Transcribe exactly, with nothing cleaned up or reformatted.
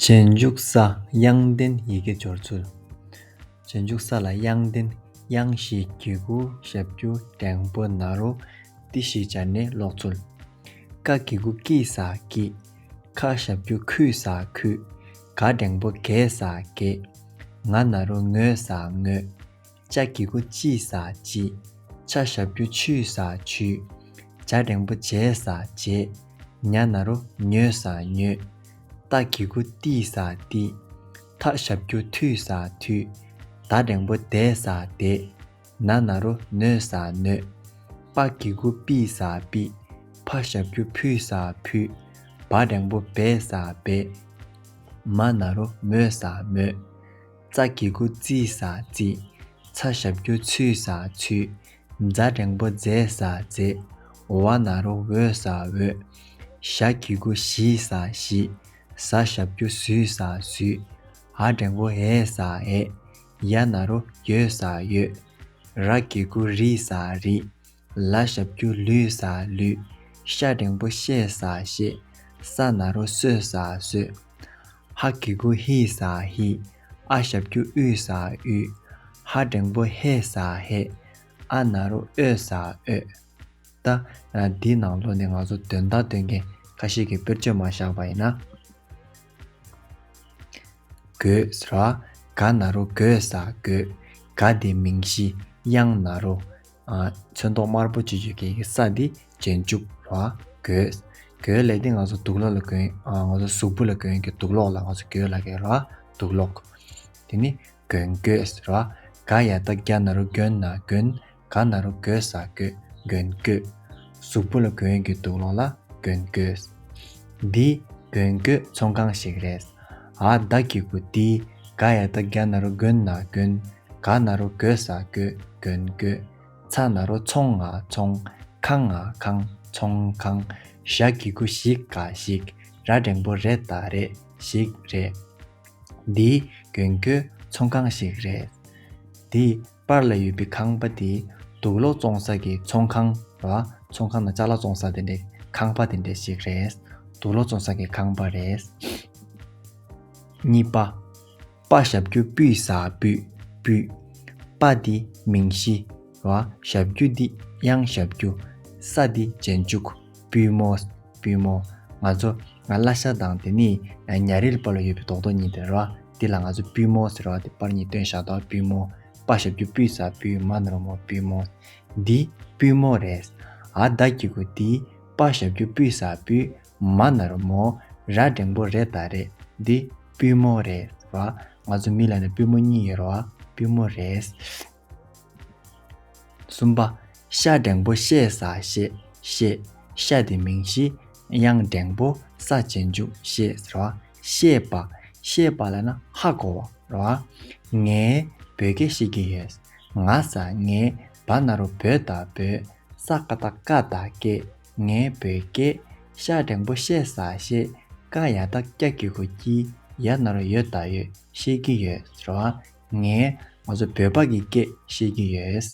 རྗེས་འཇུག་ས། དབྱངས་ལྡན་ཡི་གེ་སྦྱོར་ཚུལ། རྗེས་འཇུག་ས་ལ་དབྱངས་ལྡན། དབྱངས་བཞི། གི་གུ་ཞབས་ཀྱུ་འགྲེང་བུ་ན་རོ། ཏི་བཞི་སྦྱར་ནས་ཀློག་ཚུལ། ཀ་གི་གུ་ཀི་ས་ཀི། ཁ་ཞབས་ཀྱུ་ཁུ་ས་ཁུ། ག་འགྲེང་བུ་གེ་ས་གེ། ང་ན་རོ་ངོ་ས་ངོ། ཅ་གི་གུ་ཅི་ས་ཅི། ཆ་ཞབས་ཀྱུ་ཆུ་ས་ཆུ། ཇ་འགྲེང་བུ་ཇེ་ས་ཇེ། ཉ་ན་རོ་ཉོ་ས་ཉོ། ཏ་གི་གུ་ཏི་ས་ཏི། ཐ་ཞབས་ཀྱུ་ཐུ་ས་ཐུ། ད་འགྲེང་བུ་དེ་ས་དེ། ན་ན་རོ་ནོ་ས་ནོ། པ་གི་གུ་པི་ས་པི། ཕ་ཞབས་ཀྱུ་ཕུ་ས་ཕུ། བ་འགྲེང་བུ་བེ་ས་བེ། མ་ན་རོ་མོ་ས་མོ། ཙ་གི་གུ་ཙི་ས་ཙི། ཚ་ཞབས་ཀྱུ་ཚུ་ས་ཚུ། ཛ་འགྲེང་བུ་ཛེ་ས་ཛེ། ཝ་ན་རོ་ཝོ་ས་ཝོ། ཞ་གི་གུ་ཞི་ས་ཞི། ཟ་ཞབས་ཀྱུ་ཟུ་ས་ཟུ། འ་འགྲེང་བུ་འེ་ས་འེ། ཡ་ན་རོ་ཡོ་ས་ཡོ། ར་གི་གུ་རི་ས་རི། ལ་ཞབས་ཀྱུ་ལུ་ས་ལུ། ཤ་འགྲེང་བུ་ཤེ་ས་ཤེ། ས་ན་རོ་སོ་ས་སོ། ཧ་གི་གུ་ཧི་ས་ཧི། ཨ་ཞབས་ཀྱུ་ཨུ་ས་ཨུ། འ་འགྲེང་བུ་ཧེ་ས་ཧེ། ཨ་ན་རོ་ཨོ་ས་ཨོ། ད་འདི་ནང་ལོགས་ནས་ང་ཚོ་དོན་དག་སྟོན་མཁན་ཁ་ཤས་ཀྱི་དཔེར་བརྗོད་མར་བཞག་པ་ཡིན་ན། གོས་ཟེར་བ། ག་ན་རོ་གོ་ས་གོ། ག་དེ་མིང་གཞི། དབྱངས་ན་རོ། ཨ། ཚོན་མདོག་དམར་པོ་ཅིག་ཡོད་མཁན་གྱི་ས་དེ་རྗེས་འཇུག་རེད་བ། གོས། གོས་ལབ་དེ་ང་ཚོ་དུག་ལོག་ལ་གོན། ཨ། ང་ཚོ་གཟུགས་པོ་ལ་གོན་གྱི་དུག་ལོག་ལ་ང་ཚོ་གོས་ལབ་ཀྱི་རེད་བ། དུག་ལོག་དེ་ནི་གོན་གོས་ཟེར་བ། ག་ཡ་བཏགས་གྱ་ན་རོ་གྱོ་ན་གྱོན། ག་ན་རོ་གོ་ས་གོ། གྱོན་གོས། གཟུགས་པོ་ལ་གོན་གྱི་དུག་ལོག་ལ་གྱོན་གོས། འདི་གྱོན་གོས་ཚོང་ཁང་ཞིག་རེད། འ་ད་གི་གུ་འདི། ག་ཡ་བཏགས་གྱ་ན་རོ་གྱོ་ན་གྱོན། ག་ན་རོ་གོ་ས་གོ། གྱོན་གོས། ཚ་ན་རོ་ཚོང་ང་ཚོང་། ཁ་ང་ཁང་། ཚོང་ཁང་། ཞ་གི་གུ་ཞི་ག་ཞིག། ར་འགྲེང་བུ་རེ་ད་རེད། ཞིག་རེད། འདི་གྱོན་གོས་ཚོང་ཁང་ཞིག་རེད། འདི་པར་ལ་ཡོད་པའི་ཁང་པ་འདི་དུག་ལོག་བཙོང་ས་གི་ཚོང་ཁང་རེད་བ། ཚོང་ཁང་ནང་ཅ་ལག་བཙོང་ས་དེ་འདྲའི་ཁང་པ་དེ་འདྲ་ཞིག་རེད། དུག་ལོག་བཙོང་ས་གི་ཁང་པ་རེད། གཉིས་པ། པ་ཞབས་ཀྱུ་པུ་ས་པུ། པུ། པ་འདི་མིང་གཞི་རེད་བ། ཞབས་ཀྱུ་འདི་དབྱངས་ཞབས་ཀྱུ། ས་འདི་རྗེས་འཇུག་པུས་མོ། པུས་མོ། ང་ཚོ་ང་བརླ་ཤ་དང་དེ་ནི་ཉ་རིལ་བར་ལ་ཡོད་པའི་རྡོག་རྡོག་གཉིས་དེ་རེད་བ། འདི་ལ་ང་ཚོ་པུས་མོ་ཟེར་བ་དེ་པར་གཉིས་སྟོན་བཞག་འདུག་པུས་མོ། པ་ཞབས་ཀྱུ་པུས་ས་པུས། མ་ན་རོ་མོ། པུས་མོ། འདི་པུས་མོ་རེད། འ་ད་གི་གུ་འདི། པ་ཞབས་ཀྱུ་པུས་ས་པུས། མ་ན་རོ་མོ། ར་འགྲེང་བུ་རེ་ད་རེད། འདི་པུས་མོ་རེད་བ། ང་ཚོ་མི་ལ་ནི་པུས་མོ་གཉིས་ཡོད་རེད་བ། པུས་མོ་རེད། གསུམ་པ། ཤ་འགྲེང་བུ་ཤེ་ས་ཤེ། ཤེ། ཤ་དེ་མིང་གཞི། དབྱངས་འགྲེང་བུ། ས་རྗེས་འཇུག་ཤེ་ཟེར་བ། ཤེས་པ། ཤེས་པ་ལབ་ན་ཧ་གོ་བ་རེད་བ། ངས་བོད་སྐད་ཤེས་ཀྱི་ཡོད། ང་ས་ངས། བ་ན་རོ་བོ་ད་བོད། ས་ཀ་བཏགས་སྐ་ད་སྐད། ངས་བོད་སྐད། ཤ་འགྲེང་བུ་ཤེ་ས་ཤེ། ཀ་ཡ་བཏགས་ཀྱ་གི་གུ་ཀྱི། ཡ་ན་རོ་ཡོ་ད་ཡོད། ཤེས་ཀྱི་ཡོད་ཟེར་བ། ངས་ང་ཚོ་བོད་པ་གི་སྐད་ཤེས་ཀྱི་ཡོད།